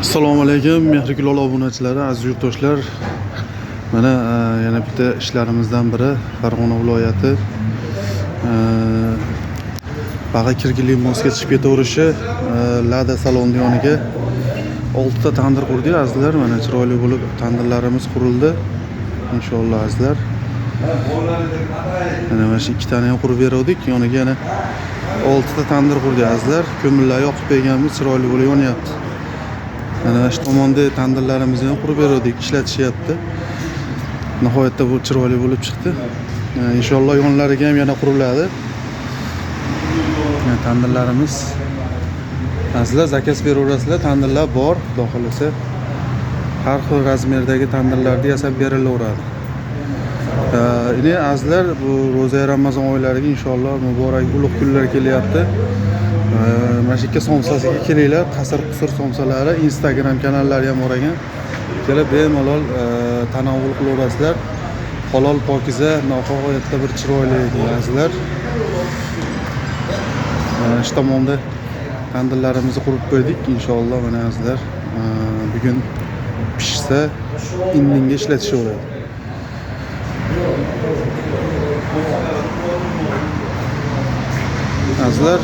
Assalomu alaykum, Mehri Kulol obunachilari, aziz yurtdoshlar. Mana yana bitta ishlarimizdan biri Farg'ona viloyati Bag'a Kirgili mostga chiqib ketaverishi Lada saloni yoniga 6 ta tandir qurdik, azizlar. Mana chiroyli bo'lib tandirlarimiz qurildi. Inshaalloh, azizlar. Mana shu ikkitani ham qurib beruvdik. Yoniga yana 6 ta tandir qurdik, azizlar. Ko'mirlar yoqib berganmiz, chiroyli bo'lib yonyapti. Mana shu tomonda tandirlarimizni ham qurib beruvdik, ishlatishyapti. Nihoyatda bu chiroyli bo'lib chiqdi. Inshaalloh yonlariga ham yana quriladi. Mana tandirlarimiz. Azizlar, заказ beraverasizlar, tandirlar bor, xudo xohlasa. Har xil razmerdagi tandirlarni yasab berilaveradi. Endi, azizlar, bu ro'za Ramazon oylariga inshaalloh muborak ulug' kunlar kelyapti. Mana shu yerga somsasiga kelinglar, Qasr Qusur somsalari, Instagram kanallari ham bor ekan. Kelib bemalol tanovul qilaverasizlar. Halol, pokiza, nihoyatda bir chiroyli, azizlar. Shu tomonda tandirlarimizni qurib qo'ydik. Inshaalloh, mana, azizlar, bugun pishsa indinga ishlatishaveradi. Azizlar,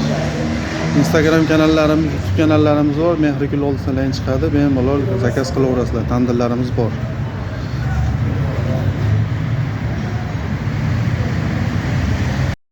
Instagram kanallarimiz, YouTube kanallarimiz bor. Mehri Kulol desalar chiqadi. Bemalol заказ qilaverasizlar. Tandirlarimiz bor.